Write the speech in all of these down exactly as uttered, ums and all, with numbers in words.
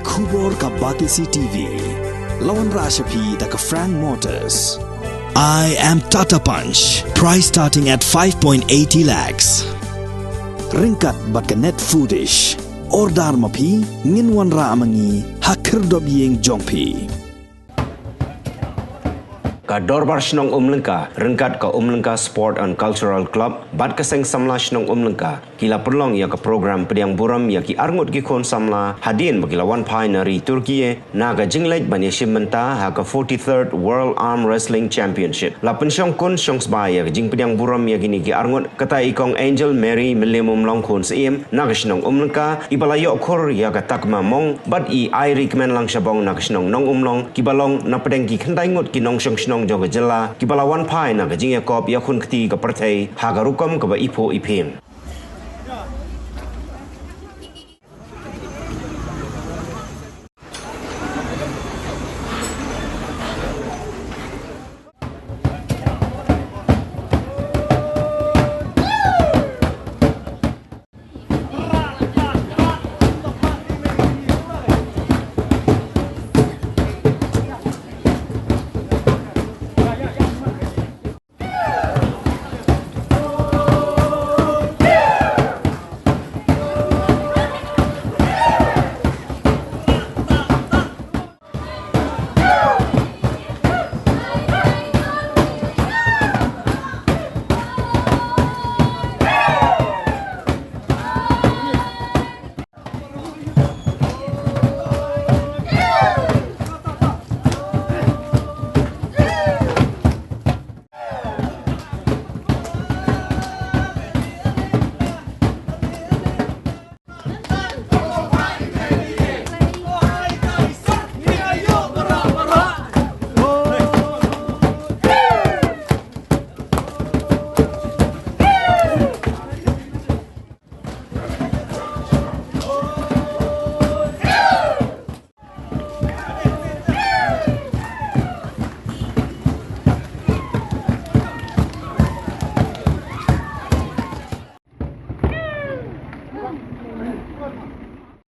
Khubor ka Batesi T V. La wanrah sha phi da ka Frank Motors. I am Tata Punch. Price starting at five point eighty lakhs. Ryngkat bad ka Net Foodish. Order ma phi, ngin wanrah ma ngi ha khyrdop ïing jong phi. Ka Dorbar Shnong Umlyngka ryngkat ka Umlyngka Sport and Cultural Club bad ka Seng Samla Shnong Umlyngka ki la pynlong ïa ka program pdiang burom ïa ki arngut ki khun samla hadien ba ki la wan phai na ri Turkey na ka jingleit ban ïashim bynta ha ka forty-third World Arm Wrestling Championship. La pynshong khun shong sbai ïa ka jingpdiang burom ïa kine ki arngut, kata i Kong Angel Mary Mylliemumlong Khun Syiem na ka shnong Umlyngka, i ba la ïoh khur ïa ka takma mong, bad i Ai Ri Kmenlang Shabong na ka shnong Nongumlong, ki ba long na pdeng ki khyndai ngut ki nongshong shnong jong ka jylla, ki ba la wan phai na ka jingïakop ïakhun kti ka pyrthei ha ka rukom kaba iphuh iphim.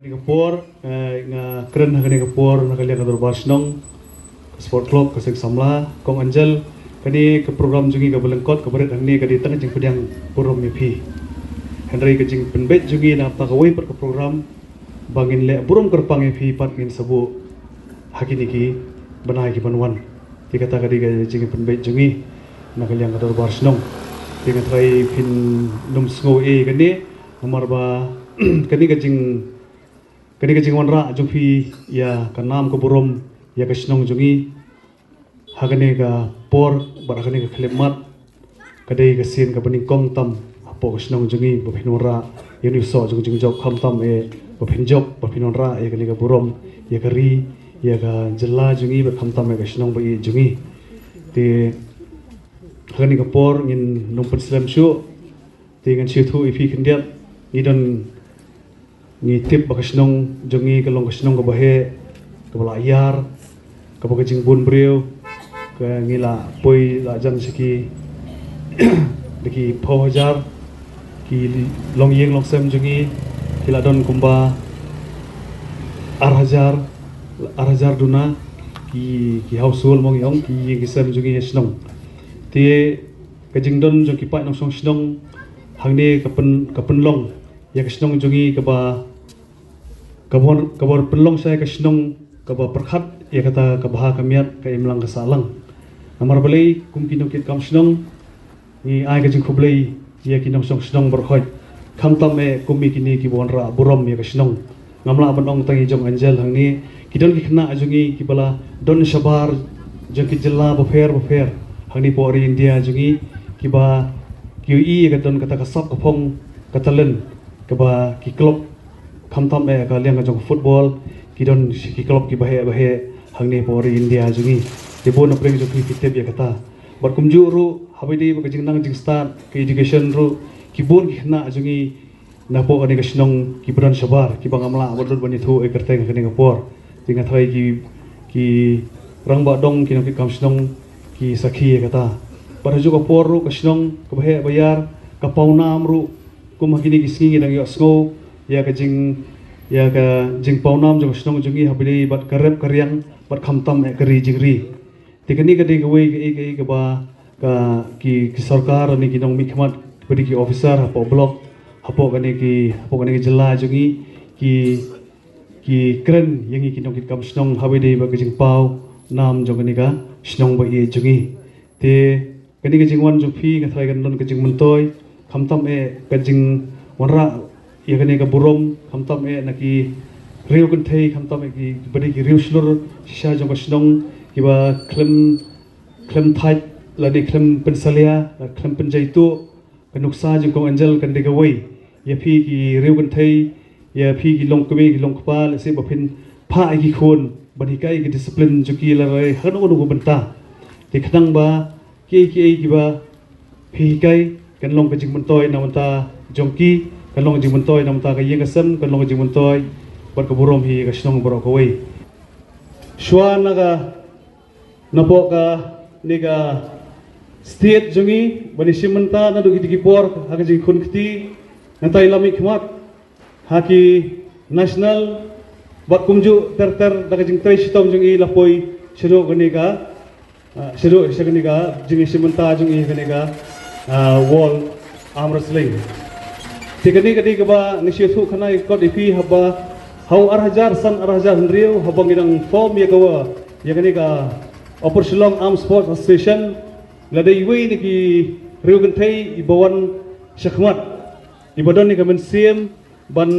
Kane ka por, eh, nga kren ha kane ka por na ka liang ka dorbar shnong, ka sport club, ka seng samla, Kong Angel, kane ka program jong ngi kaba lyngkot kaba rit hangne ka dei tang jingpdiang burom ïa phi. Hynrei ka jingpynbeit jong ngi na kata kawei pat ka program ba ngin leh burom kyrpang ïa phi pat ngin sa buh ha kine ki bnai ki ban wan. Te kata ka dei ka jingpynbeit jong ngi na ka liang ka dorbar shnong. Te nga tharai phin nym sngew ei kane, namar ba kane ka jing, kane ka jingwanrah jong phi ïa ka nam ka burom ïa ka shnong jong ngi ha kane ka por bad ha kane ka khyllipmat ka dei ka sien kaba nyngkong tam hapoh ka shnong jong ngi ba phin wanrah ïa une u soh jong ka jingjop, khamtam eh ba phin jop, ba phin wanrah ïa kane ka burom ïa ka ri, ïa ka jylla jong ngi bad khamtam eh ka shnong ba ïeit jong ngi. Te ha kane ka por ngin nym pynslem shuh. Te ngan shu ïathuh ïa phi khyndiat, ngi don, ngi tip ba ka shnong jong ngi ka long ka shnong kaba heh, kaba la ïar, kaba ka jingbun briew ka ngi la poi la jan sha ki da ki phew hajar ki longïing longsem jong ngi, ki la don kumba ar hajar, ar hajar duna ki, ki household, mo ngi ong, ki ïing ki sem jong ngi ha shnong. Te ka jingdon jong ki paid nongshong shnong hangne ka pyn, ka pynlong ïa ka shnong jong ngi kaba, kaba, kaba pynlong shai ka shnong kaba pyrkhat ïa kata ka bha ka miat, ka imlang ka sahlang. Namar balei, kum ki nongkitkam shnong ngi ai ka jingkhublei ïa ki nongshong shnong baroh khoit, khamtam eh kum ïa kine kiba wanrah burom ïa ka shnong. Ngam lah ban ong tang ïa jong Angel hangne, ki don ki khynnah jong ngi kiba la don shabar jong ki jylla bapher bapher hangne hapoh ri India jong ngi, kiba ki ïohi ïa ka don kata ka sap ka phong, ka talent kaba ki club, khamtam eh ka liang ka jong football, ki don ki club kiba heh ba heh hangne hapoh ri India jong ngi. Te bun na pdeng jong phi phi tip ïa kata. Bad kumjuh ruh haba ïadei bad ka jingnang jingstad, ka education ruh, ki bun ki khynnah jong ngi na hapoh kane ka shnong kiba don shabar, kiba ngam lah ban lut ban ïathuh eh kyrteng ha kane ka por. Te nga tharai ki, ki rangbah dong, ki nongkitkam shnong ki sakhi ïa kata. Bad ha kajuh ka por ruh ka shnong kaba heh ba ïar, ka pawnam ruh, kum ha kine ki sngi ngi dang ïohsngew ïa ka jing, ïa ka jingpawnam jong ka shnong jong ngi ha ba ïadei bad ka rep ka riang bad khamtam eh ka ri jingri. Te kane ka dei kawei ka ei ka ei kaba ka ki, ki sorkar ne ki nongmihkhmat, ba dei ki officer hapoh block, hapoh kane ki, hapoh kane ka jylla jong ngi, ki, ki kren ïa ngi ki nongkitkam shnong ha ba ïadei bad ka jingpawnam jong kane ka shnong ba ïeit jong ngi. Te kane ka jingwan jong phi nga tharai kan don ka jingmyntoi, khamtam eh ka jingwanrah ïa kane ka burom, khamtam eh na ki riew kynthei, khamtam eh ki ba dei ki riew shlur shisha jong ka shnong, kiba khlem, khlem thait lane khlem pynsalia, la khlem pynjaituh. Ka nuksa jong kong Angel kan dei kawei ïa phi ki riew kynthei, ïa phi ki longkmie ki longkpa, lehse ba phin phah ïa ki khun ban hikai ki discipline jong ki, la rai hano hano ka bynta. Te khnang ba kiei kiei kiba phi hikai kan long ka jingmyntoi na bynta jong ki, kan long ka jingmyntoi na bynta ka ïing ka sem, kan long ka jingmyntoi bad ka burom hi ka shnong baroh kawei. Shuwa na ka, napoh kane ka state jong ngi, ban ïashim bynta naduh kiti ki por ha ka jingkhun kti, nangta i la mihkhmat ha ki national bad kumjuh ter ter da ka jingtrei shitom jong i la poi shaduh kane ka, ah, shaduh sha kane ka jingïashim bynta jong i kane ka, ah, World Arm Wrestling. Te kane ka dei kaba nga sngewthuh khana ïa ka kot ïa phi haba ha u ar hajar san ar hajar hynriew haba ngi dang form ïa ka wa ïa kane ka Upper Shillong Arm Sports Association, la dei iwei na ki riew kynthei iba wan shakhmat, iba don ïa ka mynsiem ban,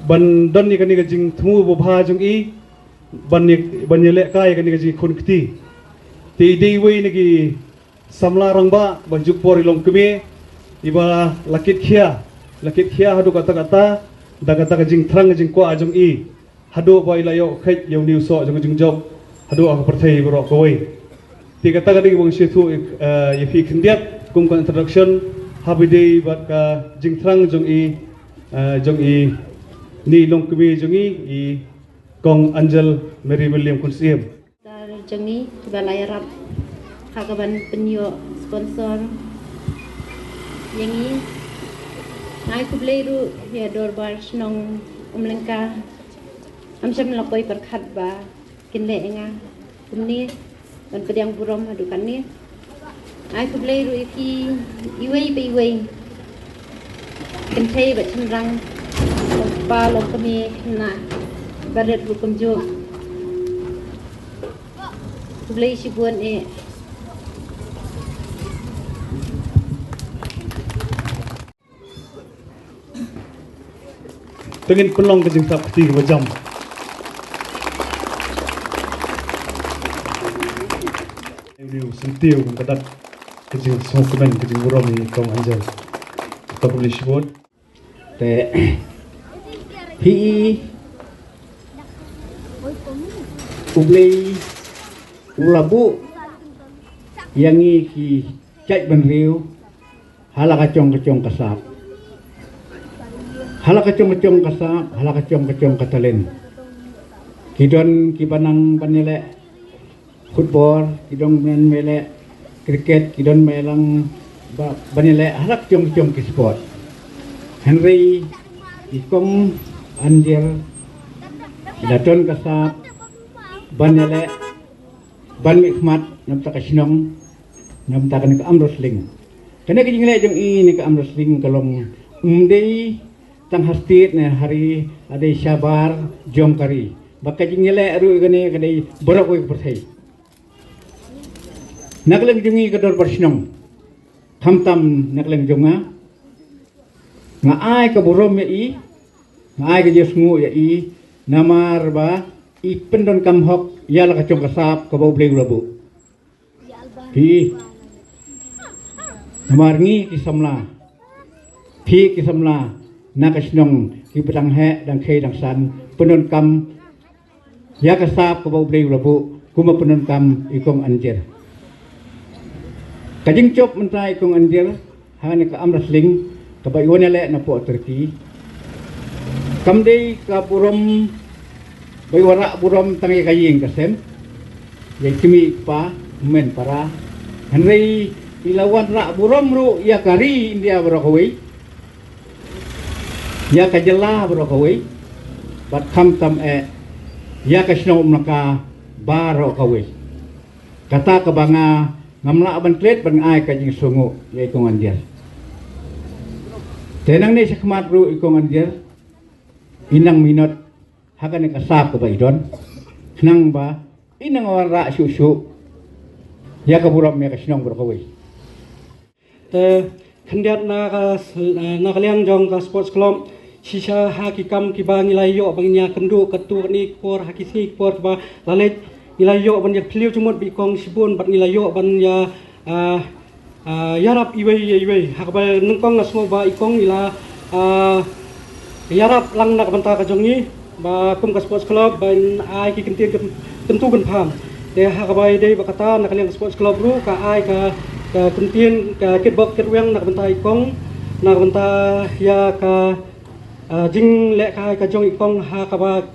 ban don ïa kane ka jingthmu babha jong i ban ïa, ban ïalehkai ïa kane ka jingkhun kti. Te i dei iwei na ki samla rangbah ba juk por i longkmie iba la kit khia, la kit khia haduh katta katta da kata ka jingthrang jingkwah jong i, haduh ba i la ïoh kheit ïa une u soh jong ka jingjop haduh ha ka pyrthei baroh kawei. Te kata ka dei kaba nga sngewthuh, eh, ïa phi khyndiat kum ka introduction ha ba ïadei bad ka jingthrang jong i, eh, jong i, ne i longkmie jong i, i Kong Angel Mary William Khun Syiem. Dar jong ngi kiba la ïarap ha kaban pynïoh sponsor ïa ngi. Nga ai khublei ruh ïa Dorbar Shnong Umlyngka. Ngam shym la poi pyrkhat ba kin leh ïa nga kumne, ban pdiang burom haduh katne. Ai khublei ruh ïa phi iwei pa iwei, kynthei bad shynrang, longkpa longkmie, khynnah barit ruh kumjuh. Khublei shibun eh. Te ngin pynlong ka jingsngap kti kaba jam. Une u syntiew ka dak ka jingsngewkmen ka jingburom ïa i Kong Angel. Te khublei shibun. Te hi i U Blei u la buh ïa ngi ki jait bynriew ha la ka jong ka jong ka sap. Ha la ka jong ka jong ka sap, ha la ka jong ka jong ka talent. Ki don kiba nang ban ïaleh football, ki don ban ïaleh cricket, ki don ba ïalang ba, ban ïaleh ha la ka jong ka jong ki sport. Hynrei i Kong Anjir i la don ka sap ban ïaleh, ban mihkhmat na bynta ka shnong, na bynta kane ka arm wrestling. Kane ka jingleh jong i ne ka arm wrestling ka long, ym dei tang ha state ne ha ri, ka dei shabar jong ka ri. Bad ka jingïaleh ruh kane ka dei baroh kawei ka pyrthei. Na ka liang jong i ka dorbar shnong, khamtam na ka liang jong nga, nga ai ka burom ïa i, nga ai ka jingsngew ïa i, namar ba i pyndonkam hok ïa la ka jong ka sap kaba U Blei u la buh. Phi, namar ngi ki samla, phi ki samla na ka shnong kiba dang heh dang khie dang san pyndonkam ïa ka sap kaba U Blei u la buh, kumba pyndonkam i Kong Anjir. Ka jingjop mynta i Kong Anjir ha kane ka arm wrestling kaba i wan ïaleh na poh Turkey, kam dei ka burom ba i wanrah burom tang ïa ka ïing ka sem, ïa i kmie i kpa, i mei i para. Hynrei i la wanrah burom ruh ïa ka ri India baroh kawei, ïa ka jylla baroh kawei, bad khamtam eh ïa ka shnong Umlaka baroh kawei. Kata kaba nga ngam lah ban klet ban ai ka jingsngew ïa i Kong Anjer. Te nangne shakhmat ruh i Kong Anjer i nang minot ha kane ka sap kaba i don, khnang ba i nang wanrah shuh shuh ïa ka burom ïa ka shnong baroh kawei. Te khyndiat na ka, na ka liang jong ka sports club, shisha ha ki kam kiba ngi la ïoh ban ïa kynduh katto katne ki por ha ki sngi ki por kiba la leit, ngi la ïoh ban ïa phylliew jingmut bad i Kong shibun bad ngi la ïoh ban ïa, ah, ah, ïarap iwei ïa iwei. Ha kaba nyngkong nga sngew ba i Kong i la, ah, ïarap lang na ka bynta ka jong ngi ba kum ka sports club ban ai ki kyntien kyn-, kyntu kynpham. Te ha kaba ïadei bad kata, na ka liang ka sports club ruh ka ai ka, ka kyntien, ka kitbok kitrwiang na ka bynta i Kong, na ka bynta ïa ka, ah, jinglehkai ka jong i Kong ha kaba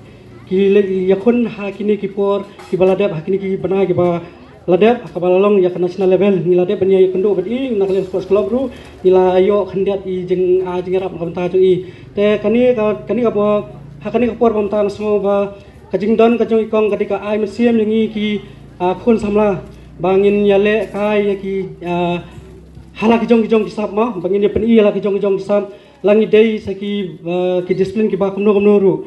ki leit ïakhun ha kine ki por kiba la dep, ha kine ki bnai kiba la dep, ha kaba la long ïa ka national level. Ngi la dep ban ïa ïakynduh bad i na ka liang sports club ruh, ngi la ïoh khyndiat i jing, ah, jingïarap na ka bynta jong i. Te kane ka, kane ka por, ha kane ka por ba mynta nga sngew ba ka jingdon ka jong i Kong ka dei ka ai mynsiem ïa ngi ki, ah, khun samla ba ngin ïalehkai ïa ki, ah, ha la ki jong ki jong ki sap mo, ba ngin ïa pyni ha la ki jong ki jong ki sap, la ngi dei sa ki, ah, ki discipline kiba kumno kumno ruh.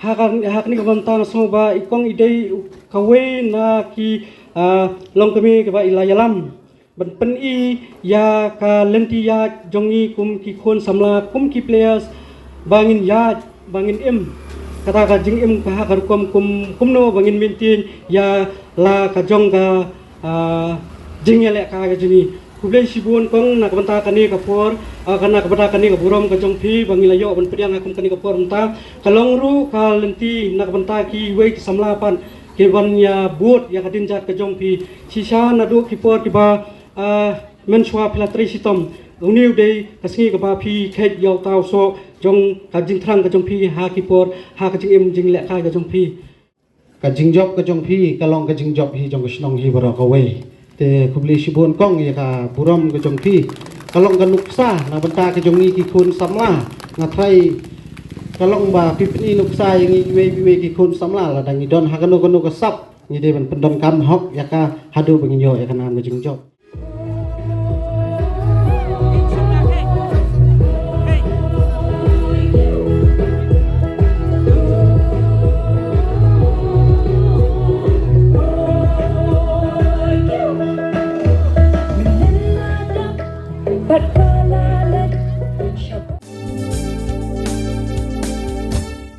Ha ka, ha kane ka bynta nga sngew ba i Kong i dei kawei na ki, ah, longkmie kiba i la ïalam ban pyni ïa ka lynti ïaid jong ngi kum ki khun samla, kum ki players, ba ngin ïaid, ba ngin im kata ka jingim ka ha ka rukom kum, kumno ba ngin maintain ïa la ka jong ka, ah, jingïalehkai ka jong ngi. Khublei shibun Kong na ka bynta kane ka por, ah, ka na ka bynta kane ka burom ka jong phi ba ngi la ïoh ban pdiang ha kum kane ka por mynta. Ka long ruh ka lynti na ka bynta kiwei ki samla pat ki ban ïa bud ïa ka dien jait ka jong phi. Shisha naduh ki por kiba, ah, mynshuwa phi la trei shitom. Une u dei ka sngi kaba phi kheit ïa uta u soh jong ka jingthrang ka jong phi ha ki por, ha ka jingim jinglehkai ka jong phi. Ka jingjop ka jong phi ka long ka jingjop hi jong ka shnong hi baroh kawei. Te khublei shibun Kong ïa ka burom ka jong phi. Ka long ka nuksa na bynta ka jong ngi ki khun samla. Nga tharai ka long ba phi pyni nuksa ïa ngi iwei iwei ki khun samla, lada ngi don ha kano kano ka sap ngi dei ban pyndonkam hok ïa ka haduh ba ngin ïoh ïa ka nam ka jingjop.